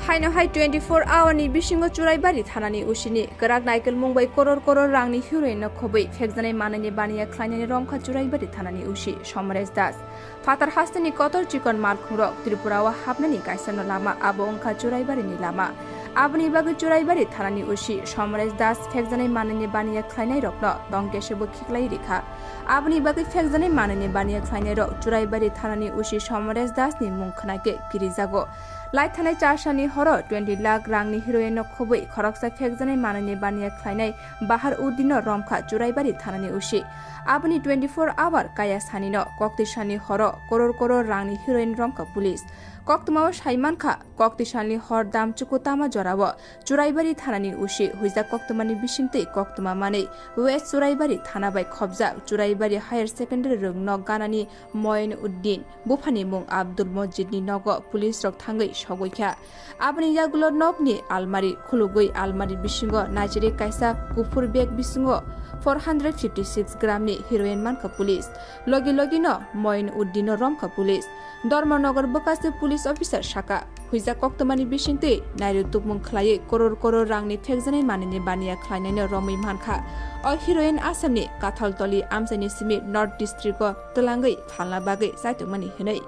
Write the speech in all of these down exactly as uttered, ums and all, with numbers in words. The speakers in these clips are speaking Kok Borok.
Haino hai twenty-four hour ni bisingo Churaibari thanani usini kwrak naikolmung bai koror koror rangni heroin no khobwi phekjanai manwini baniya khlainani romkha Churaibari thanani usi Somresh Das. Phatar hasteni kotor chikon malkhungrok Tripura o hapnani kaisa no lama, abo wngkha Churaibari ni lama. Aboni bagwi Churaibari thanani usi Somresh Das phekjanai manwini baniya khlainai rokno tongkesebo khiklai rikha. Aboni bagwi phekjanai manwini baniya khlainai rok Churaibari thanani usi Somresh Das ni mung khwnake kirijago. Laithanai char sani horo twenty lakh rangni heroin no khobwi khoroksa phekjanai manwini baniya khlainai Bahar Uddin no romkha Churaibari thanani usi. Aboni twenty-four hour kaya sani no koktwi sani horo koror koror rangni heroin romkha police. Koktwmao sai mankha, koktwi sani hor dam chuku tama jorao Churaibari thanani usi huijak koktwmani bisingtwi koktwma manwi West Churaibari thana bai khobjak Churaibari Higher Secondary rwng nok ganani Moin Uddin, buphani mung Abdul Mojid ni nogo police rok thangwi sogwi kha. Aboni yagulo nokni almari khulugwi almari bisingo naichiri kaisa kuphur bag bisingo four hundred fifty six gram ni heroin mankha police. Logi logi no Moin Uddin no romkha police. Dharmanagar bwkhaste police officer saka, huijak koktwmani bisingtwi nairu tubmung khlaiwi koror koror rangni phekjanai manwini baniya khlainaino romwi mankha. O heroin Assamni Kathaltoli amchaini simi North District o twlangwi phalna bagwi chaitokmani hwnwi.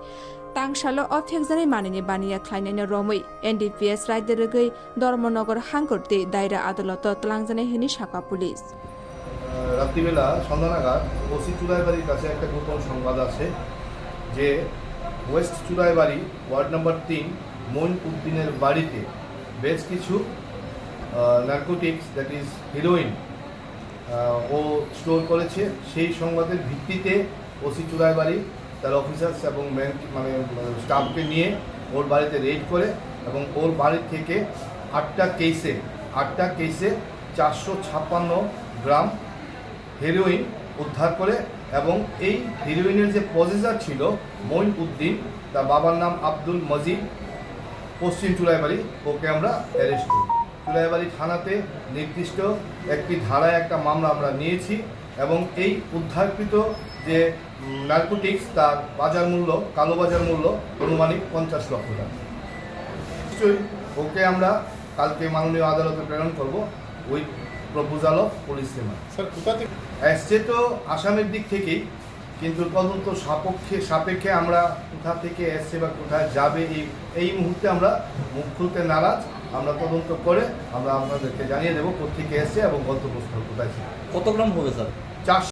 Tangsalo o phekjanai manwini baniya khlainaino romwi N D P S raida rwgwi Dharmanagar hangkor tei daira adaloto twlangjanai hwnwi saka police. রাত্রিবেলা সন্ধ্যা নাগাদ ওসি চুড়াইবাড়ির কাছে একটা গোপন সংবাদ আসে যে ওয়েস্ট Churaibari ward number তিন মইন উদ্দিনের বাড়িতে বেশ কিছু নার্কোটিক্স, দ্যাট ইজ হিরোইন, ও স্টোর করেছে। সেই সংবাদের ভিত্তিতে ওসি চুড়াইবাড়ি তার অফিসার্স এবং ম্যান, মানে, স্টাফকে নিয়ে ওর বাড়িতে রেড করে এবং ওর বাড়ি থেকে আটটা কেসে, আটটা কেসে চারশো ছাপ্পান্ন গ্রাম হেরোইন উদ্ধার করে এবং এই হেরোইনের যে পজেসার ছিল মইন উদ্দিন, তার বাবার নাম আব্দুল মজিদ, পশ্চিম চুড়াইবাড়ি, ওকে আমরা অ্যারেস্ট করি। চুড়াইবাড়ি থানাতে নির্দিষ্ট একটি ধারায় একটা মামলা আমরা নিয়েছি এবং এই উদ্ধারকৃত যে নার্কোটিক্স, তার বাজার মূল্য, কালোবাজার মূল্য আনুমানিক পঞ্চাশ লক্ষ টাকা। নিশ্চয়ই ওকে আমরা কালকে মাননীয় আদালতে প্রেরণ করব with proposal of police remand. Sir, কোথা থেকে? এসছে তো আসামের দিক থেকেই, কিন্তু তদন্ত সাপেক্ষে, সাপেক্ষে আমরা কোথা থেকে এসছে বা কোথায় যাবে, এই, এই মুহূর্তে আমরা মুখ খুলতে নারাজ। আমরা তদন্ত করে আমরা আপনাদেরকে জানিয়ে দেবো কোত্থেকে এসছে এবং গন্তব্যস্থল কোথায় ছিল। কত গ্রাম হবে, স্যার? চারশো।